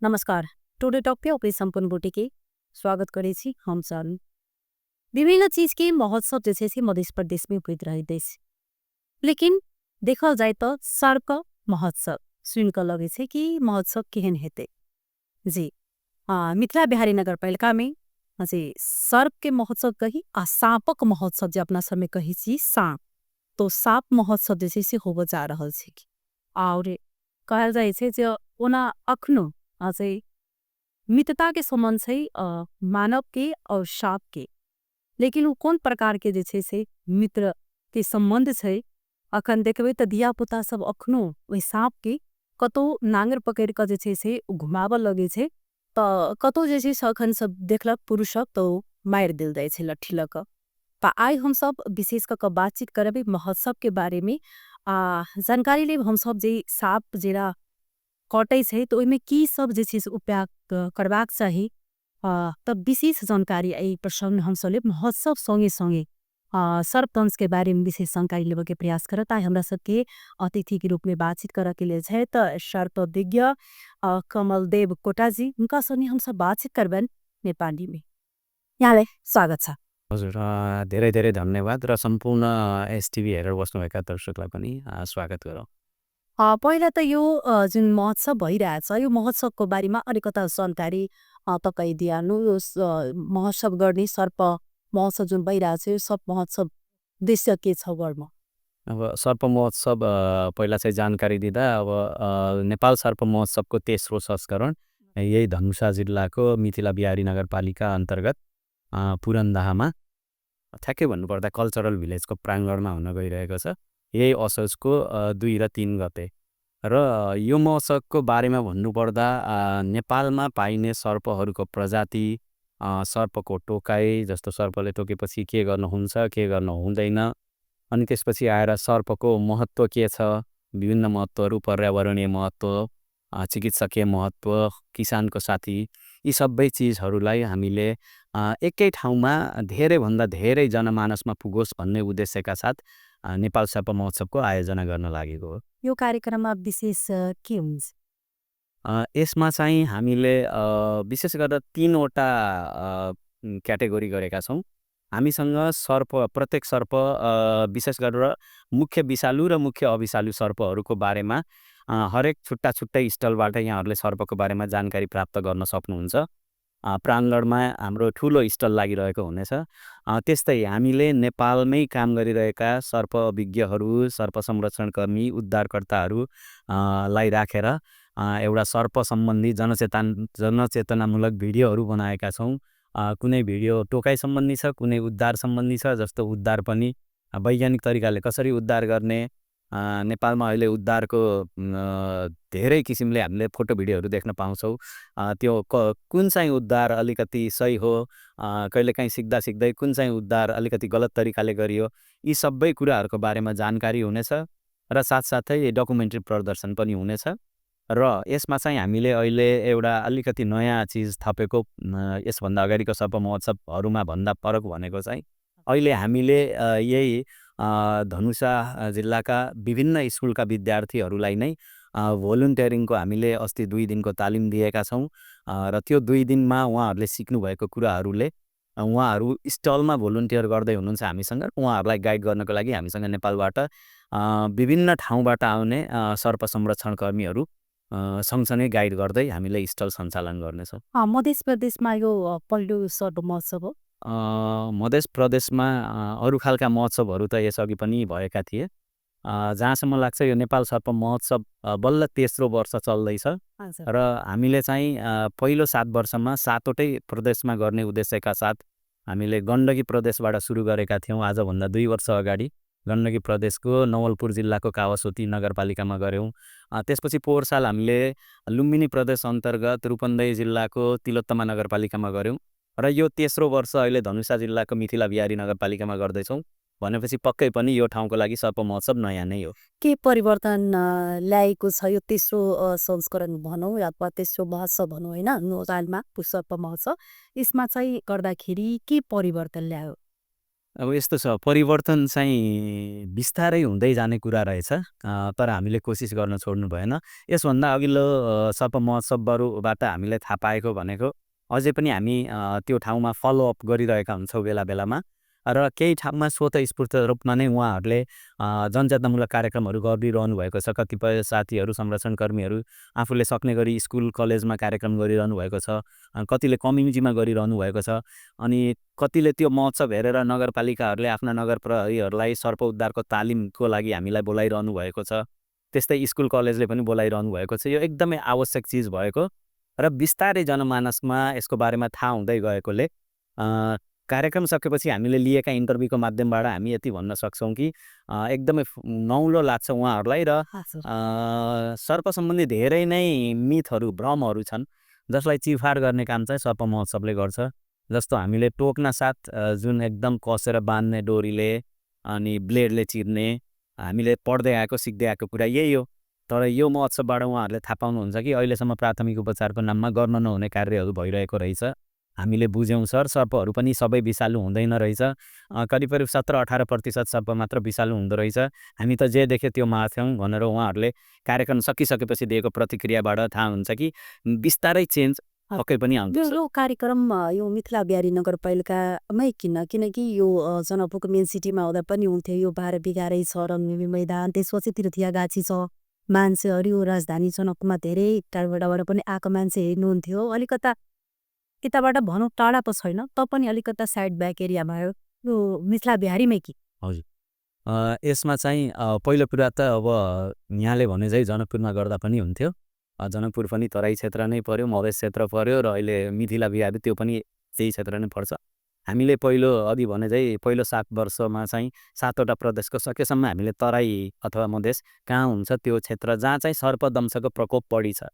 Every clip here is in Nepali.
नमस्कार। टुडे टॉक पे अपने संपूर्ण बूटी के स्वागत करे छी हम सन। विभिन्न चीज के महोत्सव जैसे से मध्य प्रदेश में होइत रही देश। लेकिन देखल जाए तो सर्प महोत्सव सुन कर लगे छे कि महोत्सव केहन हेते। जी मिथिला बिहारी नगर पालिका में जी सर्प के महोत्सव कही आ सांपक महोत्सव जो अपना समय कही छी सांप तो सांप महोत्सव जैसे से होब जा रहल छे और कहल जाए छे जो ओना अखनो अझै मित्रता के संबंध छै मानव के और सांप के। लेकिन वो कौन प्रकार के जे छै से मित्र के संबंध छै अखन देखबे त दिया पुता सब अखनो ओइ सांप के कतो नांगर पकड़ के जे छै से घुमाब लगे छे त कतो जे छै से अखन सब देखलक पुरुष सब तो मार दिल जाय छे लट्ठी ल क। त आई हम सब विशेष क बातचीत करबे महोत्सव के बारे में जानकारी लेब हम सब जे सांप जेरा कटै छै तो ओइमे की सब जे छै से उपाय करबाक चाही तब विशेष जानकारी एहि प्रसंग हम सब लेब महोत्सव संगे संगे सर्पदंश के बारे में विशेष जानकारी लेवे के प्रयास करत आई हमरा सबके अतिथि के रूप में बातचीत करे के लिए छै त सर्पविज्ञ कमलदेव कोटाजी उनका संगे हम सब बातचीत करबन नेपाली में। यहाँलाई स्वागत छ। हजुर धेरै धेरै धन्यवाद र सम्पूर्ण एसटिभी हेरेर बस्नुभएका दर्शकलाई पनि स्वागत गरौँ। पहिला त यो जुन महोत्सव भइरहेछ यो महोत्सवको बारेमा अलिकता जानकारी तपाईँ दिइहाल्नु। यो महोत्सव गर्ने सर्प महोत्सव जुन भइरहेछ यो सर्प महोत्सव उद्देश्य के छ गर्न? अब सर्प महोत्सव पहिला चाहिँ जानकारी दिँदा अब नेपाल सर्प महोत्सवको तेस्रो संस्करण यही धनुषा जिल्लाको मिथिला बिहारी नगरपालिका अन्तर्गत पुरनदाहामा ठ्याक्कै भन्नुपर्दा कल्चरल भिलेजको प्राङ्गणमा हुन गइरहेको छ। यही असोजको 2 र 3 गते र यो महोत्सवको बारेमा भन्नुपर्दा नेपालमा पाइने सर्पहरूको प्रजाति सर्पको टोकाइ जस्तो सर्पले टोकेपछि के गर्न हुन्छ के गर्न हुँदैन अनि त्यसपछि आएर सर्पको महत्त्व के छ विभिन्न महत्त्वहरू पर्यावरणीय महत्त्व चिकित्सकीय महत्त्व किसानको साथी यी सबै चिजहरूलाई हामीले एकै ठाउँमा धेरैभन्दा धेरै जनमानसमा पुगोस् भन्ने उद्देश्यका साथ नेपाल सर्प महोत्सवको आयोजना गर्न लागेको हो। यो कार्यक्रममा विशेष के हुन्छ? यसमा चाहिँ हामीले विशेष गरेर 3वटा क्याटेगोरी गरेका छौँ। हामीसँग सर्प प्रत्येक सर्प विशेष गरेर मुख्य विषालु र मुख्य अविषालु सर्पहरूको बारेमा हरेक छुट्टा छुट्टै स्टलबाट यहाँहरूले सर्पको बारेमा जानकारी प्राप्त गर्न सक्नुहुन्छ। प्राङ्गणमा हाम्रो ठुलो स्टल लागिरहेको हुनेछ। त्यस्तै हामीले नेपालमै काम गरिरहेका सर्पविज्ञहरू सर्प संरक्षणकर्मी उद्धारकर्ताहरू लाई राखेर एउटा सर्प सम्बन्धी जनचेतनामूलक भिडियोहरू बनाएका छौँ। कुनै भिडियो टोकाइ सम्बन्धी छ कुनै उद्धार सम्बन्धी छ जस्तो उद्धार पनि वैज्ञानिक तरिकाले कसरी उद्धार गर्ने नेपालमा अहिले उद्धारको धेरै किसिमले हामीले फोटो भिडियोहरू देख्न पाउँछौँ। त्यो कुन चाहिँ उद्धार अलिकति सही हो कहिलेकाहीँ सिक्दा सिक्दै कुन चाहिँ उद्धार अलिकति गलत तरिकाले गरियो यी सबै कुराहरूको बारेमा जानकारी हुनेछ र साथसाथै डकुमेन्ट्री प्रदर्शन पनि हुनेछ। र यसमा चाहिँ हामीले अहिले एउटा अलिकति नयाँ चिज थपेको यसभन्दा अगाडिको सर्प महोत्सवहरूमा भन्दा फरक भनेको चाहिँ अहिले हामीले यही धनुषा जिल्लाका विभिन्न स्कुलका विद्यार्थीहरूलाई नै भोलुन्टियरिङको हामीले अस्ति 2 दिनको तालिम दिएका छौँ र त्यो 2 दिनमा उहाँहरूले सिक्नुभएको कुराहरूले उहाँहरू स्टलमा भोलुन्टियर गर्दै हुनुहुन्छ हामीसँग उहाँहरूलाई गाइड गर्नको लागि हामीसँग नेपालबाट विभिन्न ठाउँबाट आउने सर्प संरक्षणकर्मीहरू सँगसँगै गाइड गर्दै हामीले स्टल सञ्चालन गर्नेछौँ। मध्य प्रदेशमा यो पहिलो सर्प महोत्सव हो। मध्य प्रदेशमा अरू खालका महोत्सवहरू त यसअघि पनि भएका थिए। जहाँसम्म लाग्छ यो नेपाल सर्प महोत्सव बल्ल तेस्रो वर्ष चल्दैछ र हामीले चाहिँ पहिलो 7 वर्षमा 7वटै प्रदेशमा गर्ने उद्देश्यका साथ हामीले गण्डकी प्रदेशबाट सुरु गरेका थियौँ। आजभन्दा 2 वर्ष अगाडि गण्डकी प्रदेशको नवलपुर जिल्लाको कावासोती नगरपालिकामा गऱ्यौँ। त्यसपछि पोहोर साल हामीले लुम्बिनी प्रदेश अन्तर्गत रूपन्देही जिल्लाको तिलोत्तमा नगरपालिकामा गऱ्यौँ र यो तेस्रो वर्ष अहिले धनुषा जिल्लाको मिथिला बिहारी नगरपालिकामा गर्दैछौँ भनेपछि पक्कै पनि यो ठाउँको लागि सर्प महोत्सव नयाँ नै हो। के परिवर्तन ल्याएको छ यो तेस्रो संस्करण भनौँ अथवा तेस्रो महोत्सव भनौँ होइन नेपालमा सर्प महोत्सव यसमा चाहिँ गर्दाखेरि के परिवर्तन ल्यायो? अब यस्तो छ, परिवर्तन चाहिँ बिस्तारै हुँदै जाने कुरा रहेछ। तर हामीले कोसिस गर्न छोड्नु भएन। यसभन्दा अघिल्लो सर्प महोत्सवहरूबाट हामीले थाहा पाएको भनेको अझै पनि हामी त्यो ठाउँमा फलोअप गरिरहेका हुन्छौँ बेला-बेलामा र केही ठाउँमा स्वतःस्फूर्त रूपमा नै उहाँहरूले जनचेतनामूलक कार्यक्रमहरू गरिरहनु भएको छ। कतिपय साथीहरू, संरक्षणकर्मीहरू आफूले सक्ने गरी स्कुल, कलेजमा कार्यक्रम गरिरहनु भएको छ। कतिले कम्युनिटीमा गरिरहनु भएको छ। अनि कतिले त्यो महोत्सव हेरेर नगरपालिकाहरूले आफ्ना नगर प्रहरीहरूलाई सर्प उद्धारको तालिमको लागि हामीलाई बोलाइरहनु भएको छ। त्यस्तै स्कुल, कलेजले पनि बोलाइरहनु भएको छ। यो एकदमै आवश्यक चिज भएको र बिस्तारै जनमानसमा यसको बारेमा थाहा हुँदै गएकोले कार्यक्रम सकेपछि हामीले लिएका इन्टरभ्यूको माध्यमबाट हामी यति भन्न सक्छौँ कि एकदमै नौलो लाग्छ उहाँहरूलाई र सर्प सम्बन्धी धेरै नै मिथहरू, भ्रमहरू छन् जसलाई चिरफार गर्ने काम चाहिँ सर्प महोत्सवले गर्छ। जस्तो हामीले टोक्न साथ जुन एकदम कसेर बाँध्ने डोरीले अनि ब्लेडले चिर्ने हामीले पढ्दै आएको, सिक्दै आएको कुरा यही हो। तर यो महोत्सवबाट उहाँहरूले थाहा पाउनुहुन्छ कि अहिलेसम्म प्राथमिक उपचारको नाममा गर्न नहुने कार्यहरू भइरहेको रहेछ। हामीले बुझ्यौँ सर, सर्पहरू पनि सबै विषालु हुँदैन रहेछ। करिब 17-18% सर्प मात्र विषालु हुँदो रहेछ। हामी त जे देख्यो त्यो मार्थ्यौँ भनेर उहाँहरूले कार्यक्रम सकिसकेपछि दिएको प्रतिक्रियाबाट थाहा हुन्छ कि बिस्तारै चेन्ज पक्कै पनि आउँछ। यो कार्यक्रम यो मिथिला बिहारी नगरपालिकामै किनकि यो जनकपुरको मेन सिटीमा हुँदा पनि हुन्थ्यो। यो 12 बिघारै छ रङ्गभूमि मैदान, त्यसपछि तीर्थयागाछी छ। मान्छेहरू यो राजधानी जनकपुरमा धेरै टाढाबाट पनि आएको मान्छे हेर्नुहुन्थ्यो। अलिकता यताबाट भनौँ टाढा त छैन, तपनि अलिकता साइड ब्याक एरियामा यो मिथिला बिहारीमै कि? हजुर, यसमा चाहिँ पहिलो कुरा त अब यहाँले भने चाहिँ जनकपुरमा गर्दा पनि हुन्थ्यो। जनकपुर पनि तराई क्षेत्र नै पर्यो, मधेस क्षेत्र पर्यो र अहिले मिथिला बिहारी त्यो पनि त्यही क्षेत्र नै पर्छ। हामीले पहिलो अघि भने चाहिँ पहिलो 7 वर्षमा चाहिँ 7वटा प्रदेशको सकेसम्म हामीले तराई अथवा मधेस कहाँ हुन्छ त्यो क्षेत्र जहाँ चाहिँ सर्पदंशको प्रकोप बढी छ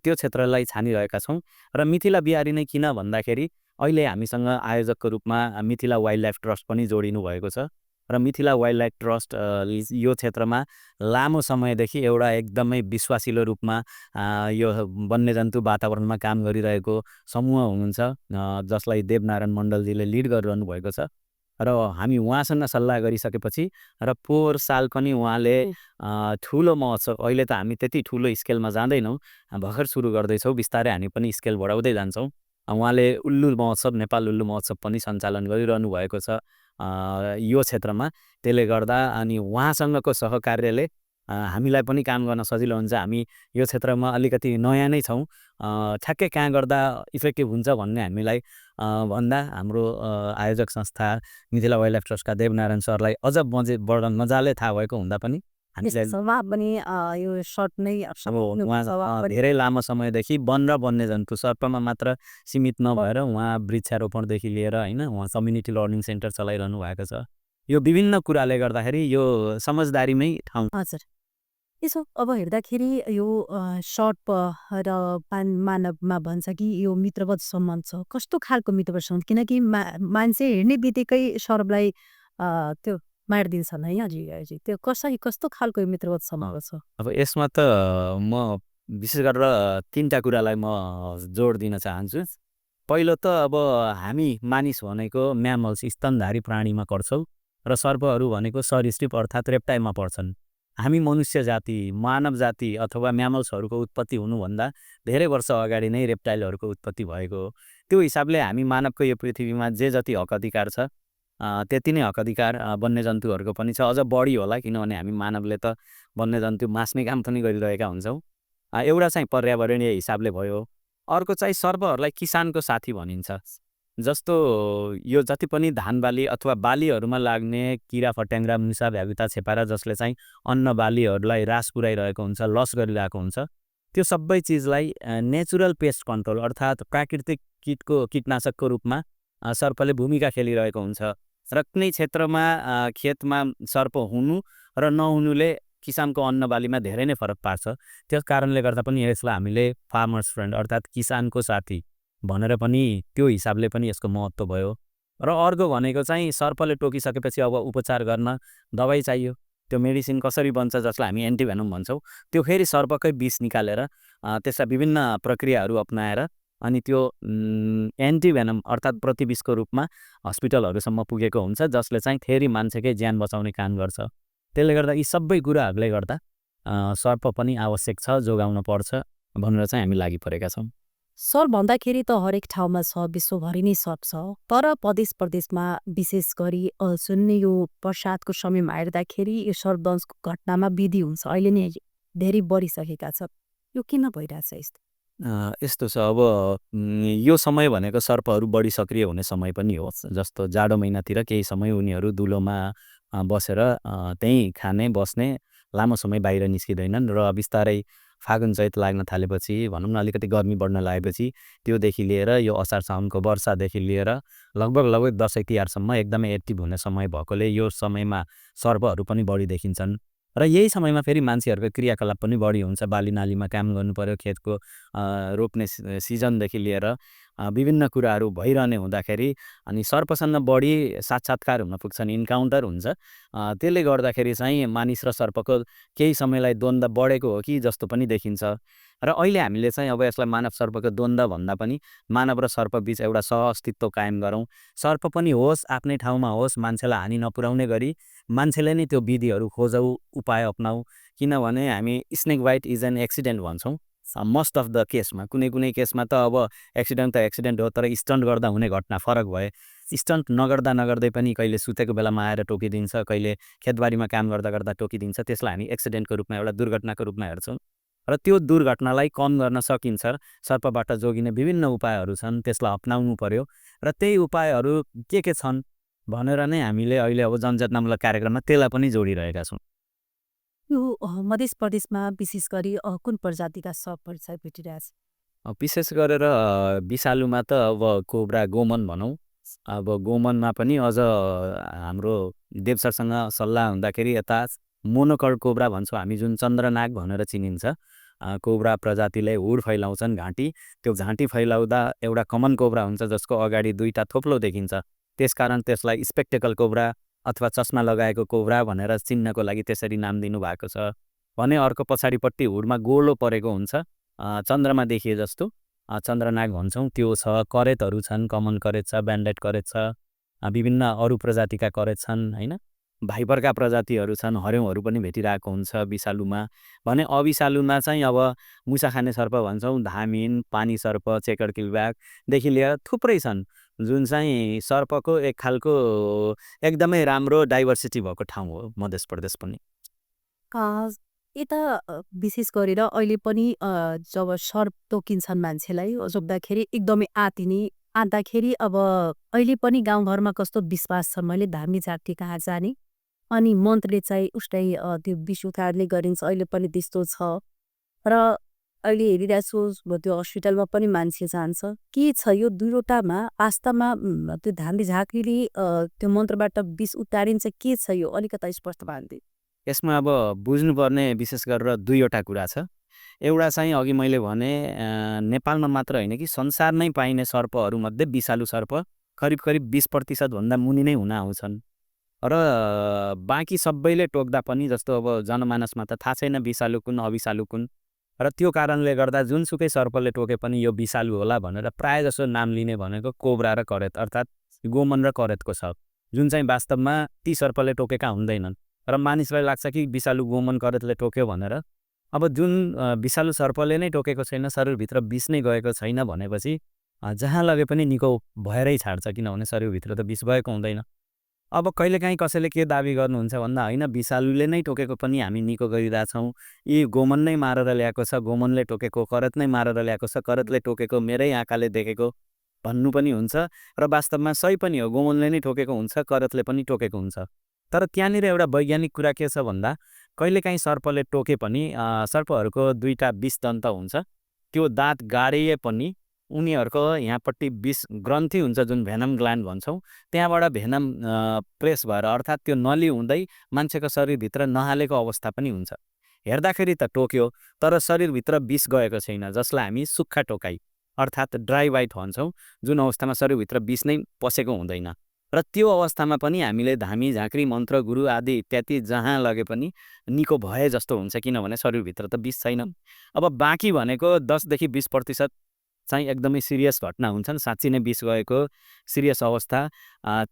त्यो क्षेत्रलाई छानिरहेका छौँ। र मिथिला बिहारी नै किन भन्दाखेरि अहिले हामीसँग आयोजकको रूपमा मिथिला वाइल्ड लाइफ ट्रस्ट पनि जोडिनु भएको छ र मिथिला वाइल्ड लाइफ ट्रस्ट यो क्षेत्रमा लामो समयदेखि एउटा एकदमै विश्वासिलो रूपमा यो वन्यजन्तु वातावरणमा काम गरिरहेको समूह हुनुहुन्छ जसलाई देवनारायण मण्डलजीले लिड गरिरहनु भएको छ। र हामी उहाँसँग सल्लाह गरिसकेपछि र पोहोर साल पनि उहाँले ठुलो महोत्सव, अहिले त हामी त्यति ठुलो स्केलमा जाँदैनौँ, भर्खर सुरु गर्दैछौँ, बिस्तारै हामी पनि स्केल बढाउँदै जान्छौँ। उहाँले उल्लु महोत्सव, नेपाल उल्लु महोत्सव पनि सञ्चालन गरिरहनु भएको छ यो क्षेत्रमा। त्यसले गर्दा अनि उहाँसँगको सहकार्यले हामीलाई पनि काम गर्न सजिलो हुन्छ। हामी यो क्षेत्रमा अलिकति नयाँ नै छौँ, ठ्याक्कै कहाँ गर्दा इफेक्टिभ हुन्छ भन्ने हामीलाई भन्दा हाम्रो आयोजक संस्था मिथिला वाइल्ड लाइफ ट्रस्टका देवनारायण सरलाई अझ मजाले थाहा भएको हुँदा पनि यो सर्ट नै उहाँ धेरै लामो समयदेखि वन र वन्यजन्तु सर्पमा मात्र सीमित नभएर उहाँ वृक्षारोपणदेखि लिएर होइन उहाँ कम्युनिटी लर्निङ सेन्टर चलाइरहनु भएको छ। यो विभिन्न कुराले गर्दाखेरि यो समझदारीमै ठाउँ। हजुर, यसो अब हेर्दाखेरि यो सर्प र मानवमा भन्छ कि यो मित्रवत सम्बन्ध छ। कस्तो खालको मित्रवत सम्बन्ध? किनकि मान्छे हेर्ने बित्तिकै सर्पलाई त्यो मारिदिन्छन् है हजुर, त्यो कस्तो खालको मित्रवत सम्बन्ध छ? अब यसमा त म विशेष गरेर 3टा कुरालाई म जोड दिन चाहन्छु। पहिलो त अब हामी मानिस भनेको म्यामल्स, स्तनधारी प्राणीमा पर्छौँ र सर्पहरू भनेको सरीसृप अर्थात् रेप्टाइलमा पर्छन्। हामी मनुष्य जाति, मानव जाति अथवा म्यामल्सहरूको उत्पत्ति हुनुभन्दा धेरै वर्ष अगाडि नै रेप्टाइलहरूको उत्पत्ति भएको हो। त्यो हिसाबले हामी मानवको यो पृथ्वीमा जे जति हक अधिकार छ त्यति नै हक अधिकार वन्यजन्तुहरूको पनि छ, अझ बढी होला, किनभने हामी मानवले त वन्यजन्तु मास्ने काम पनि गरिरहेका हुन्छौँ। एउटा चाहिँ पर्यावरणीय हिसाबले भयो। अर्को चाहिँ सर्पहरूलाई किसानको साथी भनिन्छ। जस्तो यो जति पनि धान बाली अथवा बालीहरूमा लाग्ने किरा फट्याङ्ग्रा, मुसा, भ्यागुता, छेपारा जसले चाहिँ अन्न बालीहरूलाई ह्रास पुर्याइरहेको हुन्छ, लस गरिरहेको हुन्छ, त्यो सबै चिजलाई नेचुरल पेस्ट कन्ट्रोल अर्थात् प्राकृतिक कीटनाशकको रूपमा सर्पले भूमिका खेलिरहेको हुन्छ। र कुनै क्षेत्रमा खेतमा सर्प हुनु र नहुनुले किसानको अन्न बालीमा धेरै नै फरक पार्छ। त्यस कारणले गर्दा पनि यसलाई हामीले फार्मर्स फ्रेन्ड अर्थात् किसानको साथी भनेर पनि त्यो हिसाबले पनि यसको महत्त्व भयो। र अर्को भनेको चाहिँ सर्पले टोकिसकेपछि अब उपचार गर्न दबाई चाहियो। त्यो मेडिसिन कसरी बन्छ जसलाई हामी एन्टिभेनम भन्छौँ, त्यो फेरि सर्पकै विष निकालेर त्यसलाई विभिन्न प्रक्रियाहरू अपनाएर अनि त्यो एन्टिभेनम अर्थात् प्रतिविषको रूपमा हस्पिटलहरूसम्म पुगेको हुन्छ, जसले चाहिँ फेरि मान्छेकै ज्यान बचाउने काम गर्छ। त्यसले गर्दा यी सबै कुराहरूले गर्दा सर्प पनि आवश्यक छ, जोगाउन पर्छ भनेर चाहिँ हामी लागिपरेका छौँ। सर्प भन्दाखेरि त हरेक ठाउँमा छ, विश्वभरि नै सर्प छ। तर प्रदेशमा विशेष गरी जुन यो बर्सातको समयमा हेर्दाखेरि यो सर्पदंशको घटनामा वृद्धि हुन्छ, अहिले नै धेरै बढिसकेका छ। यो किन भइरहेछ यस्तो? यस्तो छ, अब यो समय भनेको सर्पहरू बढी सक्रिय हुने समय पनि हो। जस्तो जाडो महिनातिर केही समय उनीहरू दुलोमा बसेर त्यहीँ खाने बस्ने, लामो समय बाहिर निस्किँदैनन् र बिस्तारै फागुन चैत लाग्न थालेपछि, भनौँ न अलिकति गर्मी बढ्न लागेपछि, त्योदेखि लिएर यो असार साउनको वर्षादेखि लिएर लगभग दसैँ तिहारसम्म एकदमै एक्टिभ हुने समय भएकोले यो समयमा सर्पहरू पनि बढी देखिन्छन्। र यही समयमा फेरि मान्छेहरूको क्रियाकलाप पनि बढी हुन्छ, बाली नालीमा काम गर्नु पर्यो, खेतको रोप्ने सिजनदेखि लिएर विभिन्न कुराहरू भइरहने हुँदाखेरि अनि सर्पसँग बढी साक्षात्कार हुन पुग्छन्, इन्काउन्टर हुन्छ। त्यसले गर्दाखेरि चाहिँ मानिस र सर्पको केही समयलाई द्वन्द्व बढेको हो कि जस्तो पनि देखिन्छ। र अहिले हामीले चाहिँ अब यसलाई मानव सर्पको द्वन्द्व भन्दा पनि मानव र सर्पबीच एउटा सहअस्तित्व कायम गरौँ। सर्प पनि होस्, आफ्नै ठाउँमा होस्, मान्छेलाई हानि नपुर्याउने गरी मान्छेले नै त्यो विधिहरू खोजौँ, उपाय अपनाऊ। किनभने हामी snake bite is an accident भन्छौँ मोस्ट अफ द केसमा। कुनै केसमा त अब एक्सिडेन्ट त एक्सिडेन्ट हो, तर स्टन्ट गर्दा हुने घटना फरक भए। स्टन्ट नगर्दै पनि कहिले सुतेको बेलामा आएर टोकिदिन्छ, कहिले खेतबारीमा काम गर्दा टोकिदिन्छ। त्यसलाई हामी एक्सिडेन्टको रूपमा, एउटा दुर्घटनाको रूपमा हेर्छौँ। र त्यो दुर्घटनालाई कम गर्न सकिन्छ, सर्पबाट जोगिने विभिन्न उपायहरू छन्, त्यसलाई अपनाउनु पर्यो। र त्यही उपायहरू के छन् भनेर नै हामीले अहिले अब जनचेतनामूलक कार्यक्रममा त्यसलाई पनि जोडिरहेका छौँ। यो मध्य प्रदेशमा विशेष गरी कुन प्रजातिका सर्पहरू चाहिँ भेटिरहेछ? विशेष गरेर विषालुमा त अब कोब्रा, गोमन भनौँ। अब गोमनमा पनि अझ हाम्रो देवसरसँग सल्लाह हुँदाखेरि यता मोनोकर्ड कोब्रा भन्छौँ हामी, जुन चन्द्रनाग भनेर चिनिन्छ। कोब्रा प्रजातिले हुड फैलाउँछन्, घाँटी। त्यो घाँटी फैलाउँदा एउटा कमन कोब्रा हुन्छ जसको अगाडि दुईटा थोप्लो देखिन्छ, त्यसकारण त्यसलाई स्पेक्टेकल कोब्रा अथवा चस्मा लगाएको कोब्रा भनेर चिन्नको लागि त्यसरी नाम दिनुभएको छ। भने अर्को पछाडिपट्टि हुडमा गोलो परेको हुन्छ, चन्द्रमा देखिए जस्तो, चन्द्रनाग भन्छौँ, त्यो छ। करेतहरू छन्, कमन करेत छ, ब्यान्डेड करेत छ, विभिन्न अरू प्रजातिका करेत छन् होइन। भाइपरका प्रजातिहरू छन्, हर्यौँहरू पनि भेटिरहेको हुन्छ विषालुमा। भने अविषालुमा चाहिँ अब मुसा खाने सर्प भन्छौँ, धामिन, पानी सर्प, चेकर्ड किलब्यागदेखि लिएर थुप्रै छन्, जुन चाहिँ सर्पको एक खालको एकदमै राम्रो डाइभर्सिटी भएको ठाउँ हो मध्य प्रदेश पनि। यता विशेष गरेर अहिले पनि जब सर्प टोकिन्छन् मान्छेलाई जोग्दाखेरि एकदमै आँट्दाखेरि अब अहिले पनि गाउँघरमा कस्तो विश्वास छ, मैले धामी झाँक्री कहाँ जाने अनि मन्त्रले चाहिँ उस्तै त्यो विष उतारले गरिन्छ, अहिले पनि त्यस्तो छ। र अहिले हेरिरहेको छु त्यो हस्पिटलमा पनि मान्छे जान्छ। के छ यो दुईवटामा वास्तवमा त्यो धामी झाँक्रीले त्यो मन्त्रबाट विष उतारिन्छ, के छ यो अलिकति स्पष्ट पार्दै? यसमा अब बुझ्नुपर्ने विशेष गरेर दुईवटा कुरा छ। एउटा चाहिँ अघि मैले भने नेपालमा मात्र होइन कि संसारमै पाइने सर्पहरूमध्ये विषालु सर्प करिब 20% भन्दा मुनि नै हुन आउँछन्। र बाँकी सबैले टोक्दा पनि, जस्तो अब जनमानसमा त थाहा छैन विषालु कुन अविषालु कुन, र त्यो कारणले गर्दा जुनसुकै सर्पले टोके पनि यो विषालु होला भनेर प्रायः जसो नाम लिने भनेको कोब्रा र करेत अर्थात् गोमन र करेतको छ, जुन चाहिँ वास्तवमा ती सर्पले टोकेका हुँदैनन्। र मानिसलाई लाग्छ कि विषालु गोमन करेतले टोक्यो भनेर। अब जुन विषालु सर्पले नै टोकेको छैन, शरीरभित्र विष नै गएको छैन भनेपछि जहाँ लगे पनि निको भएरै छाड्छ, किनभने शरीरभित्र त विष गएको हुँदैन। अब कहिलेकाहीँ कसैले के दाबी गर्नुहुन्छ भन्दा होइन, विषालुले नै टोकेको पनि हामी निको गरिरहेछौँ, यी गोमन नै मारेर ल्याएको छ, गोमनले टोकेको, करेत नै मारेर ल्याएको छ, करेतले टोकेको मेरै आँखाले देखेको भन्नु पनि हुन्छ। र वास्तवमा सही पनि हो, गोमनले नै टोकेको हुन्छ, करेतले पनि टोकेको हुन्छ। तर त्यहाँनिर एउटा वैज्ञानिक कुरा के छ भन्दा, कहिलेकाहीँ सर्पले टोके पनि सर्पहरूको दुईटा विष दन्त हुन्छ, त्यो दाँत गाडिए पनि उनीहरूको यहाँपट्टि विष ग्रन्थि हुन्छ, जुन भेनम ग्ल्यान्ड भन्छौँ, त्यहाँबाट भेनम प्रेस भएर अर्थात् त्यो नली हुँदै मान्छेको शरीरभित्र नहालेको अवस्था पनि हुन्छ। हेर्दाखेरि त टोक्यो, तर शरीरभित्र विष गएको छैन, जसलाई हामी सुक्खा टोकाइ अर्थात् ड्राई बाइट भन्छौँ, जुन अवस्थामा शरीरभित्र विष नै पसेको हुँदैन। र त्यो अवस्थामा पनि हामीले धामी झाँक्री मन्त्र गुरु आदि इत्यादि जहाँ लगे पनि निको भए जस्तो हुन्छ, किनभने शरीरभित्र त विष छैन। अब बाँकी भनेको 10 देखि 20% चाहिँ एकदमै सिरियस घटना हुन्छन्, साँच्चै नै विष गएको सिरियस अवस्था,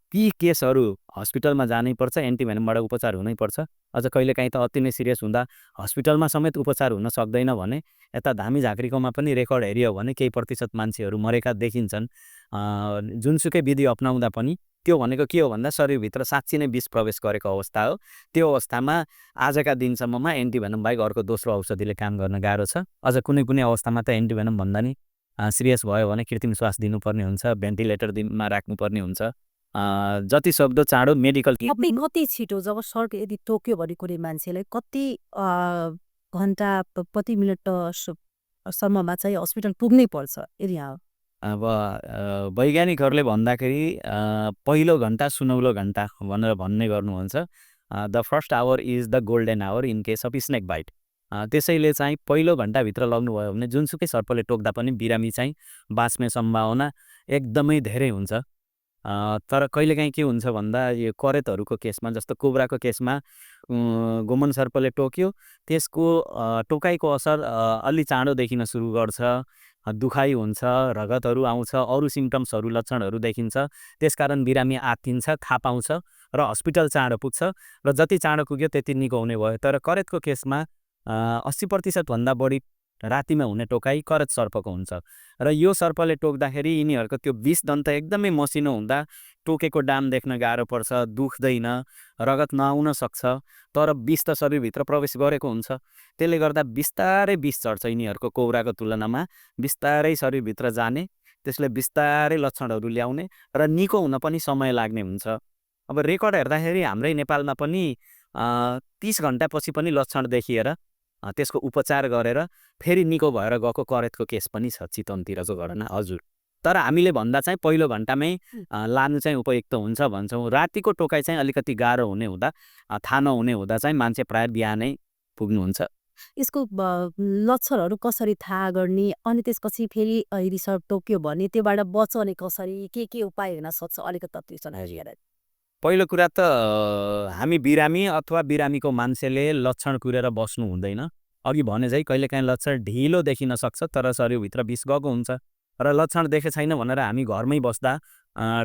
ती केसहरू हस्पिटलमा जानैपर्छ, एन्टिभेनमबाट उपचार हुनैपर्छ। अझ कहिलेकाहीँ त अति नै सिरियस हुँदा हस्पिटलमा समेत उपचार हुन सक्दैन भने यता धामी झाँक्रीकोमा पनि रेकर्ड हेरियो भने केही प्रतिशत मान्छेहरू मरेका देखिन्छन्। जुनसुकै विधि अपनाउँदा पनि त्यो भनेको के हो भन्दा शरीरभित्र साँच्चै नै विष प्रवेश गरेको अवस्था हो। त्यो अवस्थामा आजका दिनसम्ममा एन्टिभेनम बाहेक अर्को दोस्रो औषधिले काम गर्न गाह्रो छ। अझ कुनै कुनै अवस्थामा त एन्टिभेनम भन्दा नि सिरियस भयो भने कृत्रिम श्वास दिनुपर्ने हुन्छ, भेन्टिलेटरमा राख्नुपर्ने हुन्छ। जति सक्दो चाँडो मेडिकल कति छिटो जब सर्ट यदि टोक्यो भने कुनै मान्छेलाई कति घन्टा प्रति मिनट सम्ममा चाहिँ हस्पिटल पुग्नै पर्छ यदि अब वैज्ञानिकहरूले भन्दाखेरि पहिलो घन्टा सुनौलो घन्टा भनेर भन्ने गर्नुहुन्छ। The first hour is the golden hour in case of snake bite. त्यसैले चाहिँ पहिलो घन्टाभित्र लग्नुभयो भने जुनसुकै सर्पले टोक्दा पनि बिरामी चाहिँ बाँच्ने सम्भावना एकदमै धेरै हुन्छ। तर कहिलेकाहीँ के हुन्छ भन्दा यो करेतहरूको केसमा, जस्तो कोब्राको केसमा गोमन सर्पले टोक्यो, त्यसको टोकाइको असर अलि चाँडो देखिन सुरु गर्छ, दुखाइ हुन्छ, रगतहरू आउँछ, अरू सिम्टम्सहरू लक्षणहरू देखिन्छ। त्यसकारण बिरामी आत्तिन्छ, थाहा पाउँछ र हस्पिटल चाँडो पुग्छ र जति चाँडो पुग्यो त्यति निको हुने भयो। तर करेतको केसमा 80% भन्दा बढी रातिमा हुने टोकाइ करेत सर्पको हुन्छ र यो सर्पले टोक्दाखेरि यिनीहरूको त्यो विष दन्त एकदमै मसिनो हुँदा टोकेको डाम देख्न गाह्रो पर्छ, दुख्दैन, रगत नआउन सक्छ, तर विष त शरीरभित्र प्रवेश गरेको हुन्छ। त्यसले गर्दा बिस्तारै विष चढ्छ यिनीहरूको कोब्राको तुलनामा, बिस्तारै शरीरभित्र जाने, त्यसले बिस्तारै लक्षणहरू ल्याउने र निको हुन पनि समय लाग्ने हुन्छ। अब रेकर्ड हेर्दाखेरि हाम्रै नेपालमा पनि 30 घन्टापछि पनि लक्षण देखिएर त्यसको उपचार गरेर फेरि निको भएर गएको करेतको केस पनि छ, चितवनतिरको घटना। हजुर, तर हामीले भन्दा चाहिँ पहिलो घन्टामै लानु चाहिँ उपयुक्त हुन्छ भन्छौँ। रातिको टोकाइ चाहिँ अलिकति गाह्रो हुने हुँदा, थाहा नहुने हुँदा चाहिँ मान्छे प्राय बिहानै पुग्नुहुन्छ। यसको लक्षणहरू कसरी थाहा गर्ने, अनि त्यसपछि फेरि यदि सर्प टोक्यो भने त्योबाट बचाउने कसरी, के उपाय हुन सक्छ, अलिकति तत्त्व। पहिलो कुरा त हामी बिरामी अथवा बिरामीको मान्छेले लक्षण कुरेर बस्नु हुँदैन। अघि भने चाहिँ कहिलेकाहीँ लक्षण ढिलो देखिन सक्छ तर शरीरभित्र विष गएको हुन्छ र लक्षण देखे छैन भनेर हामी घरमै बस्दा,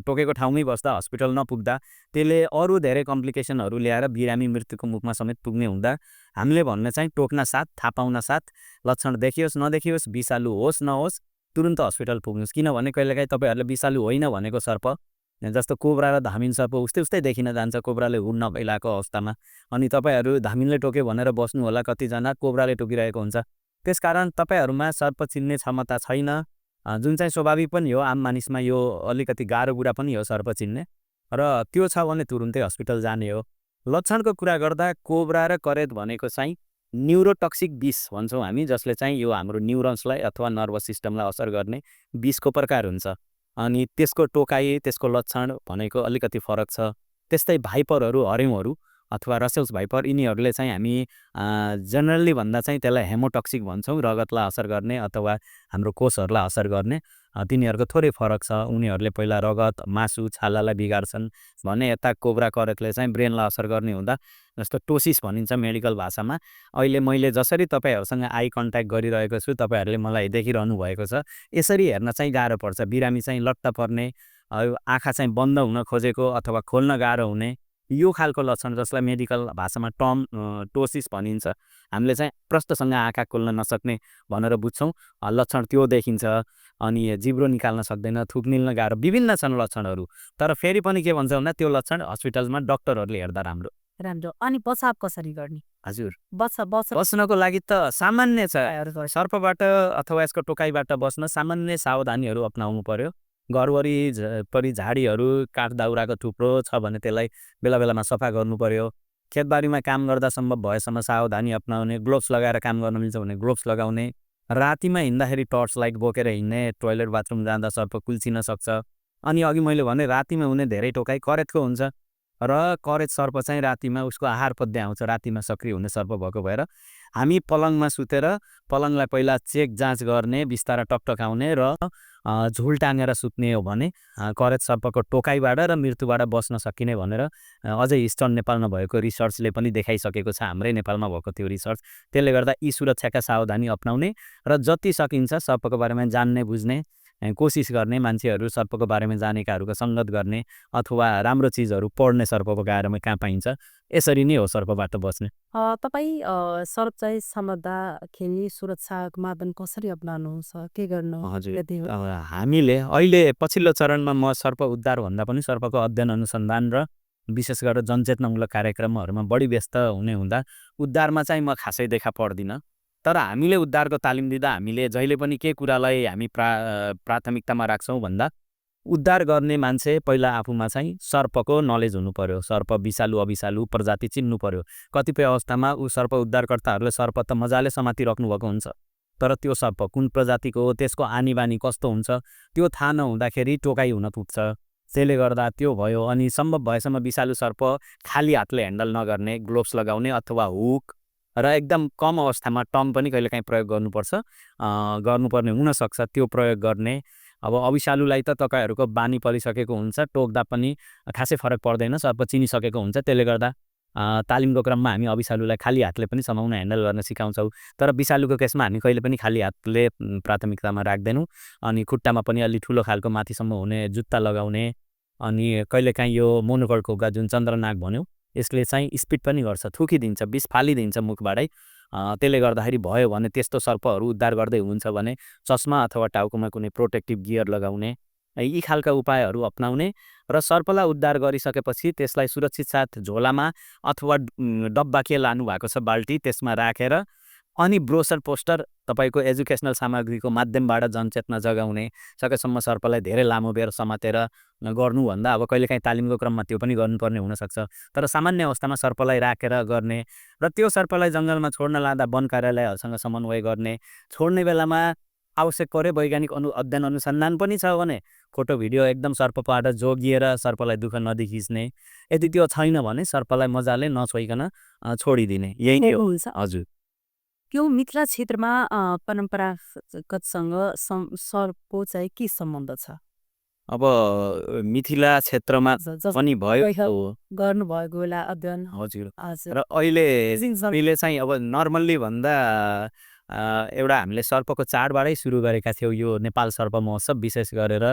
टोकेको ठाउँमै बस्दा, हस्पिटल नपुग्दा त्यसले अरू धेरै कम्प्लिकेसनहरू ल्याएर बिरामी मृत्युको मुखमा समेत पुग्ने हुँदा हामीले भन्ने चाहिँ टोक्न साथ, थाहा पाउन साथ, लक्षण देखियोस् नदेखियोस्, विषालु होस् नहोस्, तुरुन्त हस्पिटल पुग्नुहोस्। किनभने कहिलेकाहीँ तपाईँहरूले विषालु होइन भनेको सर्प, जस्तो कोब्रा र धामिन सर्प उस्तै देखिन जान्छ कोब्राले हुन नभइरहेको अवस्थामा, अनि तपाईँहरू धामिनले टोक्यो भनेर बस्नु होला, कतिजना कोब्राले टोकिरहेको हुन्छ। त्यसकारण तपाईँहरूमा सर्प चिन्ने क्षमता छैन, जुन चाहिँ स्वाभाविक पनि हो। आम मानिसमा यो अलिकति गाह्रो कुरा पनि हो सर्प चिन्ने, र त्यो छ भने तुरुन्तै हस्पिटल जाने हो। लक्षणको कुरा गर्दा कोब्रा र करेत भनेको चाहिँ न्युरोटक्सिक विष भन्छौँ हामी, जसले चाहिँ यो हाम्रो न्युरोन्सलाई अथवा नर्भस सिस्टमलाई असर गर्ने विषको प्रकार हुन्छ। अनि त्यसको टोकाइ, त्यसको लक्षण भनेको अलिकति फरक छ। त्यस्तै भाइपरहरू, हरिउँहरू अथवा रसेल्स भाइपर, यिनीहरूले चाहिँ हामी जनरली भन्दा चाहिँ त्यसलाई हेमोटक्सिक भन्छौँ, रगतलाई असर गर्ने अथवा हाम्रो कोषहरूलाई असर गर्ने। तिनीहरूको थोरै फरक छ। उनीहरूले पहिला रगत, मासु, छालालाई बिगार्छन् भने यता कोब्रा करेतले चाहिँ ब्रेनलाई असर गर्ने हुँदा, जस्तो टोसिस भनिन्छ मेडिकल भाषामा। अहिले मैले जसरी तपाईँहरूसँग आई कन्ट्याक्ट गरिरहेको छु, तपाईँहरूले मलाई देखिरहनु भएको छ, यसरी हेर्न चाहिँ गाह्रो पर्छ। बिरामी चाहिँ लट्ट पर्ने, आँखा चाहिँ बन्द हुन खोजेको अथवा खोल्न गाह्रो हुने, यो खालको लक्षण जसलाई मेडिकल भाषामा टोसिस भनिन्छ, हामीले चाहिँ प्रष्टसँग आँखा खोल्न नसक्ने भनेर बुझ्छौँ, लक्षण त्यो देखिन्छ। अनि जिब्रो निकाल्न सक्दैन, थुक निल्न गाह्रो, विभिन्न छन् लक्षणहरू। तर फेरि पनि के भन्छ भन्दा त्यो लक्षण हस्पिटलमा डक्टरहरूले हेर्दा राम्रो। अनि बचाव कसरी गर्ने? हजुर, बच्नको लागि त सामान्य छ, सर्पबाट अथवा यसको टोकाइबाट बस्न सामान्य सावधानीहरू अपनाउनु पर्यो। घर वरिपरि झाडीहरू, काठ दाउराको थुप्रो छ भने त्यसलाई बेला बेलामा सफा गर्नु पर्यो। खेतबारीमा काम गर्दा सम्भव भएसम्म सावधानी अपनाउने, ग्लोभ्स लगाएर काम गर्न मिल्छ भने ग्लोभ्स लगाउने, रातिमा हिँड्दाखेरि टर्च लाइट बोकेर हिँड्ने, टोइलेट बाथरुम जाँदा सर्प कुल्चिन सक्छ। अनि अघि मैले भने रातिमा हुने धेरै टोकाइ करेतको हुन्छ। र करेज सर्प चाहिँ रातिमा उसको आहार पद्य आउँछ, रातिमा सक्रिय हुने सर्प भएको भएर हामी पलङमा सुतेर पलङलाई पहिला चेक जाँच गर्ने, बिस्तारा टकटकाउने र झुल टाँगेर सुत्ने हो भने करेज सर्पको टोकाइबाट र मृत्युबाट बस्न सकिने भनेर अझै इस्टर्न नेपालमा भएको रिसर्चले पनि देखाइसकेको छ, हाम्रै नेपालमा भएको त्यो रिसर्च। त्यसले गर्दा यी सुरक्षाका सावधानी अपनाउने र जति सकिन्छ सर्पको बारेमा जान्ने बुझ्ने कोसिस गर्ने, मान्छेहरू सर्पको बारेमा जानेकाहरूको सङ्गत गर्ने अथवा राम्रो चिजहरू पढ्ने सर्पको बारेमा कहाँ पाइन्छ, यसरी नै हो सर्पबाट बस्ने। तपाईँ सर्प चाहिँ समात्दाखेरि सुरक्षाको मापदण्ड कसरी अपनाउनुहुन्छ? के गर्नु हजुर, यदि हो? हामीले अहिले पछिल्लो चरणमा म सर्प उद्धार भन्दा पनि सर्पको अध्ययन अनुसन्धान र विशेष गरेर जनचेतनामूलक कार्यक्रमहरूमा बढी व्यस्त हुने हुँदा उद्धारमा चाहिँ म खासै देखा पर्दिनँ। तर हामीले उद्धारको तालिम दिँदा हामीले जहिले पनि के कुरालाई हामी प्राथमिकतामा राख्छौँ भन्दा उद्धार गर्ने मान्छे पहिला आफूमा चाहिँ सर्पको नलेज हुनु पर्यो, सर्प विषालु अविषालु प्रजाति चिन्नु पर्यो। कतिपय अवस्थामा ऊ सर्प उद्धारकर्ताहरूले सर्प त मजाले समातिराख्नु भएको हुन्छ, तर त्यो सर्प कुन प्रजातिको हो, त्यसको आनीबानी कस्तो हुन्छ त्यो थाहा नहुँदाखेरि टोकाइ हुन पुग्छ। त्यसले गर्दा त्यो भयो। अनि सम्भव भएसम्म विषालु सर्प खाली हातले ह्यान्डल नगर्ने, ग्लोभ्स लगाउने अथवा हुक र एकदम कम अवस्थामा टङ पनि कहिलेकाहीँ प्रयोग गर्नुपर्ने हुनसक्छ, त्यो प्रयोग गर्ने। अब अविषालुलाई त तपाईँहरूको बानी परिसकेको हुन्छ, टोक्दा पनि खासै फरक पर्दैन, सर्प चिनिसकेको हुन्छ। त्यसले गर्दा तालिमको क्रममा हामी अविषालुलाई खाली हातले पनि समाउन ह्यान्डल गर्न सिकाउँछौँ। तर विषालुको केसमा हामी कहिले पनि खाली हातले प्राथमिकतामा राख्दैनौँ। अनि खुट्टामा पनि अलि ठुलो खालको माथिसम्म हुने जुत्ता लगाउने। अनि कहिलेकाहीँ यो मोनोकर्ड खोक्का जुन चन्द्रनाग भन्यो, यसले चाहिँ स्पिड पनि गर्छ, थुकिदिन्छ, विष फालिदिन्छ मुखबाटै। त्यसले गर्दाखेरि भयो भने त्यस्तो सर्पहरू उद्धार गर्दै हुन्छ भने चस्मा अथवा टाउकोमा कुनै प्रोटेक्टिभ गियर लगाउने, यी खालका उपायहरू अपनाउने र सर्पलाई उद्धार गरिसकेपछि त्यसलाई सुरक्षित साथ झोलामा अथवा डब्बा के लानु भएको छ बाल्टी त्यसमा राखेर अनि ब्रोसर पोस्टर तपाईँको एजुकेसनल सामग्रीको माध्यमबाट जनचेतना जगाउने, सकेसम्म सर्पलाई धेरै लामो बेर समातेर गर्नुभन्दा अब कहिलेकाहीँ तालिमको क्रममा त्यो पनि गर्नुपर्ने हुनसक्छ। तर सामान्य अवस्थामा सर्पलाई राखेर गर्ने र त्यो सर्पलाई जङ्गलमा छोड्न लाँदा वन कार्यालयहरूसँग समन्वय गर्ने, छोड्ने बेलामा आवश्यक परे वैज्ञानिक अध्ययन अनुसन्धान पनि छ भने फोटो भिडियो एकदम सर्पबाट जोगिएर सर्पलाई दुःख नदेखिच्ने। यदि त्यो छैन भने सर्पलाई मजाले नछोइकन छोडिदिने, यही नै हो। हुन्छ। हजुर। यो मिथिला क्षेत्रमा परम्परागतसँग सर्पको चाहिँ के सम्बन्ध छ? अब मिथिला क्षेत्रमा पनि भयो हो। गर्नुभएको बेला अध्ययन। हजुर। हजुर। र अहिले चाहिँ अब नर्मल्ली भन्दा एउटा हामीले सर्पको चाडबाटै सुरु गरेका थियौँ। यो नेपाल सर्प महोत्सव विशेष गरेर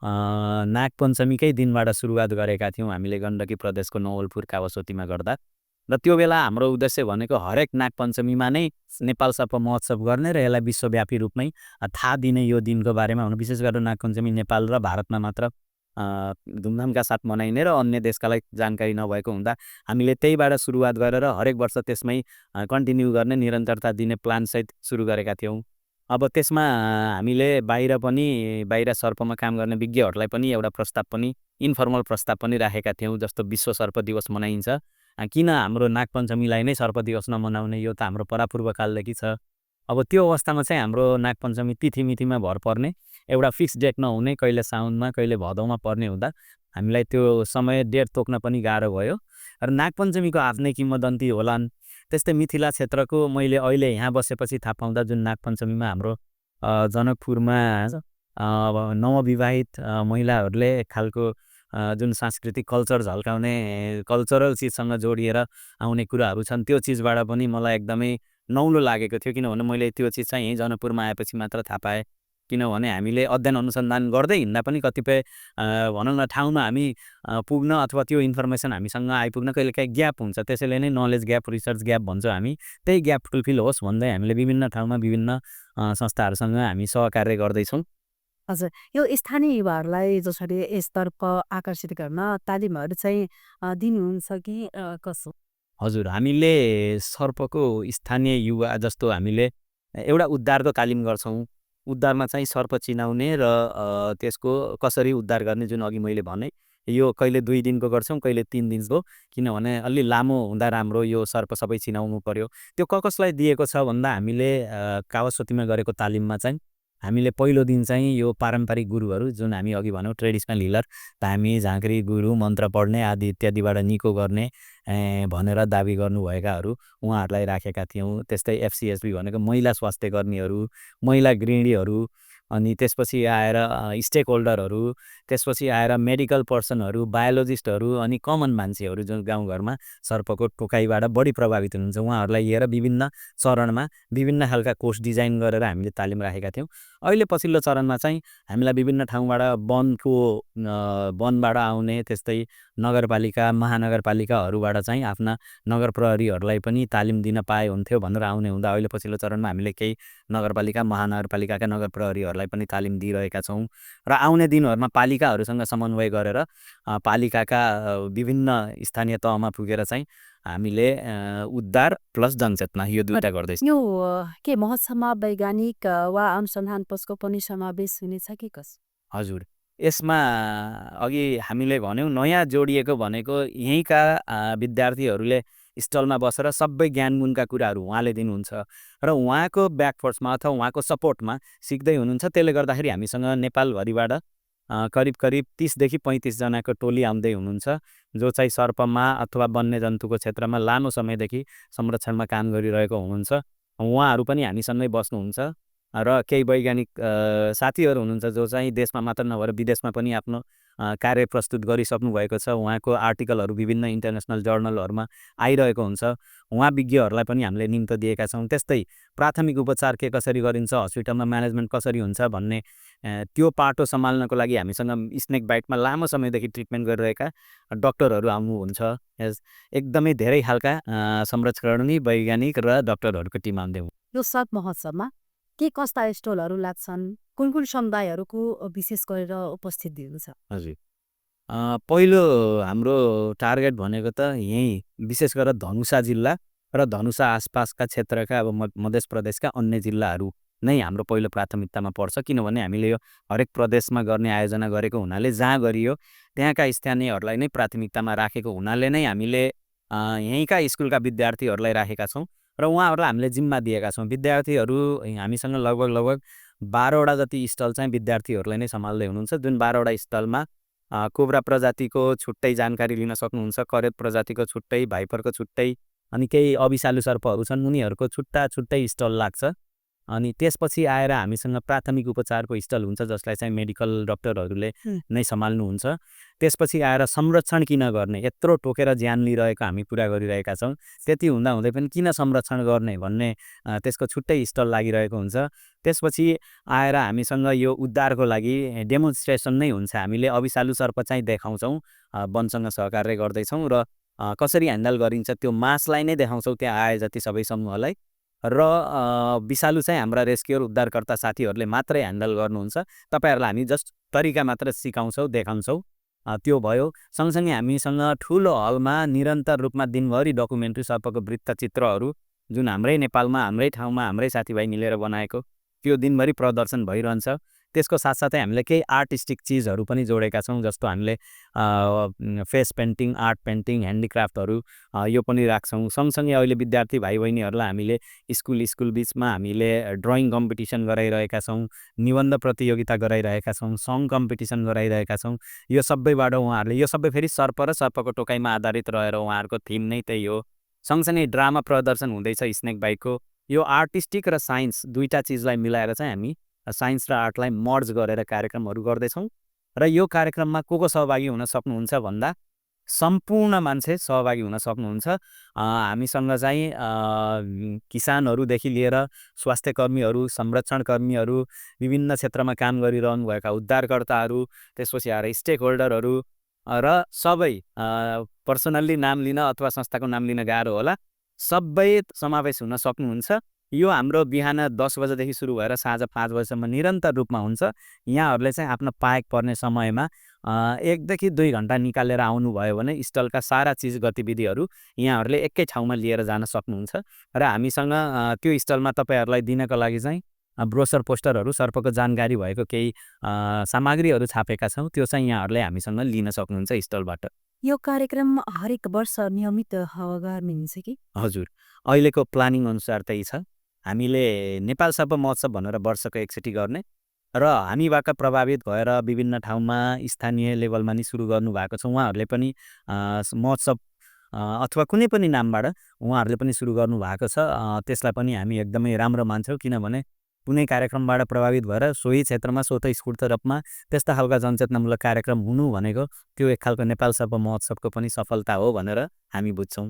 नागपञ्चमीकै दिनबाट सुरुवात गरेका थियौँ हामीले गण्डकी प्रदेशको नवलपुर कावासोतीमा गर्दा। र त्यो बेला हाम्रो उद्देश्य भनेको हरेक नागपञ्चमीमा नै नेपाल सर्प महोत्सव गर्ने र यसलाई विश्वव्यापी रूपमै थाहा दिने यो दिनको बारेमा हुनु। विशेष गरेर नागपञ्चमी नेपाल र भारतमा मात्र धुमधामका साथ मनाइने र अन्य देशकालाई जानकारी नभएको हुँदा हामीले त्यहीबाट सुरुवात गरेर हरेक वर्ष त्यसमै कन्टिन्यू गर्ने, निरन्तरता दिने प्लानसहित सुरु गरेका थियौँ। अब त्यसमा हामीले बाहिर सर्पमा काम गर्ने विज्ञहरूलाई पनि एउटा प्रस्ताव पनि, इन्फर्मल प्रस्ताव पनि राखेका थियौँ। जस्तो विश्व सर्प दिवस मनाइन्छ, किन हाम्रो नागपञ्चमीलाई नै सर्प दिवस नमनाउने, यो त हाम्रो परापूर्वकालदेखि छ। अब त्यो अवस्थामा चाहिँ हाम्रो नागपञ्चमी तिथिमितिमा भर पर्ने, एउटा फिक्स डेट नहुने, कहिले साउनमा कहिले भदौमा पर्ने हुँदा हामीलाई त्यो समय डेट तोक्न पनि गाह्रो भयो। र नागपञ्चमीको आफ्नै किंवदन्ती होलान्। त्यस्तै मिथिला क्षेत्रको मैले अहिले यहाँ बसेपछि थाहा पाउँदा जुन नागपञ्चमीमा हाम्रो जनकपुरमा नवविवाहित महिलाहरूले खालको जुन सांस्कृतिक कल्चर झल्काउने, कल्चरल चिजसँग जोडिएर आउने कुराहरू छन्, त्यो चिजबाट पनि मलाई एकदमै नौलो लागेको थियो। किनभने मैले त्यो चिज चाहिँ यहीँ जनकपुरमा आएपछि मात्र थाहा पाएँ। किनभने हामीले अध्ययन अनुसन्धान गर्दै हिँड्दा पनि कतिपय भनौँ न ठाउँमा हामी पुग्न अथवा त्यो इन्फर्मेसन हामीसँग आइपुग्न कहिलेकाहीँ ग्याप हुन्छ। त्यसैले नै नलेज ग्याप, रिसर्च ग्याप भन्छौँ हामी। त्यही ग्याप फुलफिल होस् भन्दै हामीले विभिन्न ठाउँमा विभिन्न संस्थाहरूसँग हामी सहकार्य गर्दैछौँ। हजुर, यो स्थानीय युवाहरूलाई जसरी यसतर्फ आकर्षित गर्न तालिमहरू चाहिँ दिनुहुन्छ कि कसो? हजुर, हामीले सर्पको स्थानीय युवा जस्तो हामीले एउटा उद्धारको तालिम गर्छौँ। उद्धारमा चाहिँ सर्प चिनाउने र त्यसको कसरी उद्धार गर्ने, जुन अघि मैले भने, यो कहिले 2 दिनको गर्छौँ, कहिले 3 दिनको। किनभने अलि लामो हुँदा राम्रो, यो सर्प सबै चिनाउनु पर्यो। त्यो कसलाई दिएको छ भन्दा हामीले कावासोतीमा गरेको तालिममा चाहिँ हामीले पहिलो दिन चाहिँ यो पारम्परिक गुरुहरू जुन हामी अघि भनौँ ट्रेडिसनल हिलर, धामी, झाँक्री, गुरु, मन्त्र पढ्ने आदि इत्यादिबाट निको गर्ने भनेर दाबी गर्नुभएकाहरू उहाँहरूलाई राखेका थियौँ। त्यस्तै एफसिएसबी भनेको महिला स्वास्थ्य कर्मीहरू, महिला गृहिणीहरू, अनि त्यसपछि आएर स्टेक होल्डरहरू, त्यसपछि आएर मेडिकल पर्सनहरू, बायोलोजिस्टहरू, अनि कमन मान्छेहरू जुन गाउँघरमा सर्पको टोकाइबाट बढी प्रभावित हुनुहुन्छ उहाँहरूलाई लिएर विभिन्न चरणमा विभिन्न खालका कोर्स डिजाइन गरेर हामीले तालिम राखेका थियौँ। अहिले पछिल्लो चरणमा चाहिँ हामीलाई विभिन्न ठाउँबाट वनबाट आउने, त्यस्तै नगरपालिका, महानगरपालिकाहरूबाट चाहिँ आफ्ना नगर प्रहरीहरूलाई पनि तालिम दिन पाए हुन्थ्यो भनेर आउने हुँदा अहिले पछिल्लो चरणमा हामीले केही नगरपालिका, महानगरपालिकाका नगर प्रहरीहरूलाई पनि तालिम दिइरहेका छौँ र आउने दिनहरूमा पालिकाहरूसँग समन्वय गरेर पालिकाका विभिन्न स्थानीय तहमा पुगेर चाहिँ हामीले उद्धार प्लस जनचेतना यो दुईटा गर्दैछौँ। यो के महोत्सवमा वैज्ञानिक वा अनुसन्धान पक्षको पनि समावेश हुनेछ कि कसो? हजुर, यसमा अघि हामीले भन्यौँ नयाँ जोडिएको भनेको यहीँका विद्यार्थीहरूले स्टलमा बसेर सबै ज्ञानगुणका कुराहरू उहाँले दिनुहुन्छ र उहाँको ब्याकफोर्समा अथवा उहाँको सपोर्टमा सिक्दै हुनुहुन्छ। त्यसले गर्दाखेरि हामीसँग नेपालभरिबाट करिब 30देखि 35 जनाको टोली आउँदै हुनुहुन्छ जो चाहिँ सर्पमा अथवा वन्यजन्तुको क्षेत्रमा लामो समयदेखि संरक्षणमा काम गरिरहेको हुनुहुन्छ। उहाँहरू पनि हामीसँगै बस्नुहुन्छ र केही वैज्ञानिक साथीहरू हुनुहुन्छ जो चाहिँ देशमा मात्र नभएर विदेशमा पनि आफ्नो कार्य प्रस्तुत गरिसक्नु भएको छ। उहाँको आर्टिकलहरू विभिन्न इन्टरनेसनल जर्नलहरूमा आइरहेको हुन्छ। उहाँ विज्ञहरूलाई पनि हामीले निम्तो दिएका छौँ। त्यस्तै प्राथमिक उपचार के कसरी गरिन्छ, हस्पिटलमा म्यानेजमेन्ट कसरी हुन्छ भन्ने त्यो पाटो सम्हाल्नको लागि हामीसँग स्नेक बाइटमा लामो समयदेखि ट्रिटमेन्ट गरिरहेका डक्टरहरू आउनुहुन्छ। एकदमै धेरै खालका संरक्षणी वैज्ञानिक र डक्टरहरूको टिम आउँदै हुन्। यो सर्प महोत्सवमा के कस्ता स्टलहरू लाग्छन्? कुन कुन समुदायहरूको विशेष गरेर उपस्थिति हुन्छ? हजुर, पहिलो हाम्रो टार्गेट भनेको त यहीँ विशेष गरेर धनुषा जिल्ला र धनुषा आसपासका क्षेत्रका अब मध्य प्रदेशका अन्य जिल्लाहरू नै हाम्रो पहिलो प्राथमिकतामा पर्छ। किनभने हामीले यो हरेक प्रदेशमा गर्ने आयोजना गरेको हुनाले जहाँ गरियो त्यहाँका स्थानीयहरूलाई नै प्राथमिकतामा राखेको हुनाले नै हामीले यहीँका स्कुलका विद्यार्थीहरूलाई राखेका छौँ र उहाँहरूलाई हामीले जिम्मा दिएका छौँ। विद्यार्थीहरू हामीसँग लगभग 12वटा जति स्टल चाहिँ विद्यार्थीहरूले नै सम्हाल्दै हुनुहुन्छ। जुन 12वटा स्टलमा कोब्रा प्रजातिको छुट्टै जानकारी लिन सक्नुहुन्छ, करेत प्रजातिको छुट्टै, भाइपरको छुट्टै, अनि केही अभिसालु सर्पहरू छन् उनीहरूको छुट्टै स्टल लाग्छ। अनि त्यसपछि आएर हामीसँग प्राथमिक उपचारको स्टल हुन्छ जसलाई चाहिँ मेडिकल डक्टरहरूले नै सम्हाल्नुहुन्छ। त्यसपछि आएर संरक्षण किन गर्ने, यत्रो टोकेर ज्यान लिइरहेको हामी कुरा गरिरहेका छौँ, त्यति हुँदाहुँदै पनि किन संरक्षण गर्ने भन्ने त्यसको छुट्टै स्टल लागिरहेको हुन्छ। त्यसपछि आएर हामीसँग यो उद्धारको लागि डेमोन्स्ट्रेसन नै हुन्छ। हामीले अभिसालु सर्प चाहिँ देखाउँछौँ, वनसँग सहकार्य गर्दैछौँ र कसरी ह्यान्डल गरिन्छ त्यो मासलाई नै देखाउँछौँ त्यहाँ आए जति सबै समूहलाई। र विषालु चाहिँ हाम्रा रेस्क्युर उद्धारकर्ता साथीहरूले मात्रै ह्यान्डल गर्नुहुन्छ। तपाईँहरूलाई हामी जस्ट तरिका मात्र सिकाउँछौँ, देखाउँछौँ। त्यो भयो। सँगसँगै हामीसँग ठुलो हलमा निरन्तर रूपमा दिनभरि डकुमेन्ट्री सर्पको वृत्तचित्रहरू जुन हाम्रै नेपालमा, हाम्रै ठाउँमा, हाम्रै साथीभाइ मिलेर बनाएको त्यो दिनभरि प्रदर्शन भइरहन्छ। त्यसको साथसाथै हामीले केही आर्टिस्टिक चिजहरू पनि जोडेका छौँ जस्तो हामीले फेस पेन्टिङ, आर्ट पेन्टिङ, ह्यान्डिक्राफ्टहरू यो पनि राख्छौँ। सँगसँगै अहिले विद्यार्थी भाइ बहिनीहरूलाई हामीले स्कुल बिचमा हामीले ड्रइङ कम्पिटिसन गराइरहेका छौँ, निबन्ध प्रतियोगिता गराइरहेका छौँ, सङ कम्पिटिसन गराइरहेका छौँ। यो सबैबाट उहाँहरूले यो सबै फेरि सर्प र सर्पको टोकाइमा आधारित रहेर उहाँहरूको थिम नै त्यही हो। सँगसँगै ड्रामा प्रदर्शन हुँदैछ स्नेक बाइटको। यो आर्टिस्टिक र साइन्स दुईटा चिजलाई मिलाएर चाहिँ हामी साइन्स र आर्टलाई मर्ज गरेर कार्यक्रमहरू गर्दैछौँ र यो कार्यक्रममा को सहभागी हुन सक्नुहुन्छ भन्दा सम्पूर्ण मान्छे सहभागी हुन सक्नुहुन्छ। हामीसँग चाहिँ किसानहरूदेखि लिएर स्वास्थ्यकर्मीहरू, संरक्षणकर्मीहरू, विभिन्न क्षेत्रमा काम गरिरहनुभएका उद्धारकर्ताहरू, त्यसपछि आएर स्टेक होल्डरहरू र सबै पर्सनल्ली नाम लिन अथवा संस्थाको नाम लिन गाह्रो होला, सबै समावेश हुन सक्नुहुन्छ। यो हाम्रो बिहान 10 बजेदेखि सुरु भएर साँझ 5 बजेसम्म निरन्तर रूपमा हुन्छ। यहाँहरूले चाहिँ आफ्नो पाएक पर्ने समयमा 1 देखि 2 घन्टा निकालेर आउनुभयो भने स्टलका सारा चिज गतिविधिहरू यहाँहरूले एकै ठाउँमा लिएर जान सक्नुहुन्छ र हामीसँग त्यो स्टलमा तपाईँहरूलाई दिनको लागि चाहिँ ब्रोसर पोस्टरहरू, सर्पको जानकारी भएको केही सामग्रीहरू छापेका छौँ। त्यो चाहिँ यहाँहरूले हामीसँग लिन सक्नुहुन्छ स्टलबाट। यो कार्यक्रम हरेक वर्ष नियमित गर्ने हुन्छ कि? हजुर, अहिलेको प्लानिङ अनुसार त्यही छ। हामीले नेपाल सर्प महोत्सव भनेर वर्षको एकचोटि गर्ने र हामीबाट प्रभावित भएर विभिन्न ठाउँमा स्थानीय लेभलमा नि सुरु गर्नुभएको छ। उहाँहरूले पनि महोत्सव अथवा कुनै पनि नामबाट उहाँहरूले पनि सुरु गर्नुभएको छ। त्यसलाई पनि हामी एकदमै राम्रो मान्छौँ, किनभने कुनै कार्यक्रमबाट प्रभावित भएर सोही क्षेत्रमा स्वतःस्फूर्त रूपमा त्यस्ता खालका जनचेतनामूलक कार्यक्रम हुनु भनेको त्यो एक खालको नेपाल सर्प महोत्सवको पनि सफलता हो भनेर हामी बुझ्छौँ।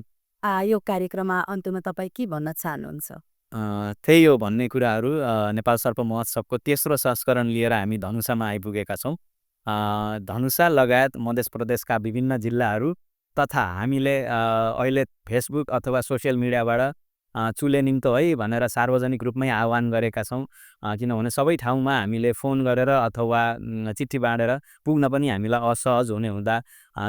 यो कार्यक्रममा अन्त्यमा तपाईँ के भन्न चाहनुहुन्छ? त्यही हो भन्ने कुराहरू। नेपाल सर्प महोत्सवको तेस्रो संस्करण लिएर हामी धनुषामा आइपुगेका छौँ। धनुषा लगायत मध्य प्रदेशका विभिन्न जिल्लाहरू तथा हामीले अहिले फेसबुक अथवा सोसियल मिडियाबाट चुले निम्तो है भनेर सार्वजनिक रूपमै आह्वान गरेका छौँ। किनभने सबै ठाउँमा हामीले फोन गरेर अथवा चिठी बाँडेर पुग्न पनि हामीलाई असहज हुने हुँदा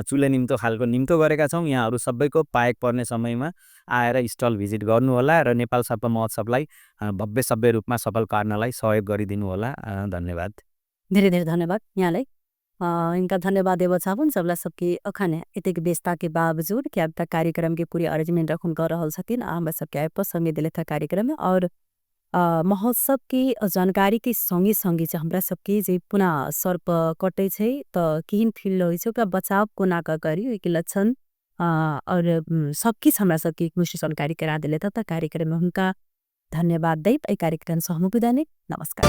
चुले निम्तो खालको निम्तो गरेका छौँ। यहाँहरू सबैको पाएक पर्ने समयमा आएर स्टल भिजिट गर्नुहोला र नेपाल सर्प महोत्सवलाई भव्य सभ्य रूपमा सफल पार्नलाई सहयोग गरिदिनु होला। धन्यवाद। धेरै धेरै धन्यवाद यहाँलाई। इनका धन्यवाद देव चाहूँ सबला सबके अखाने इतने व्यस्तता के बावजूद कि अब तक कार्यक्रम के पूरी अरेंजमेंट रखून कर रहल छथिन। हम सबके आए पर समय दिले था कार्यक्रम में और महोत्सव की जानकारी के संगे संगे हमरा सबके जे पुनः सर्प कटे छै त किन फील होइ छै ओकरा बचाव कोना का करी के लक्षण और सबकी हमरा सबके मुश्किल जानकारी करा दिले था कार्यक्रम में उनका धन्यवाद दै कार्यक्रम सहमुख नमस्कार।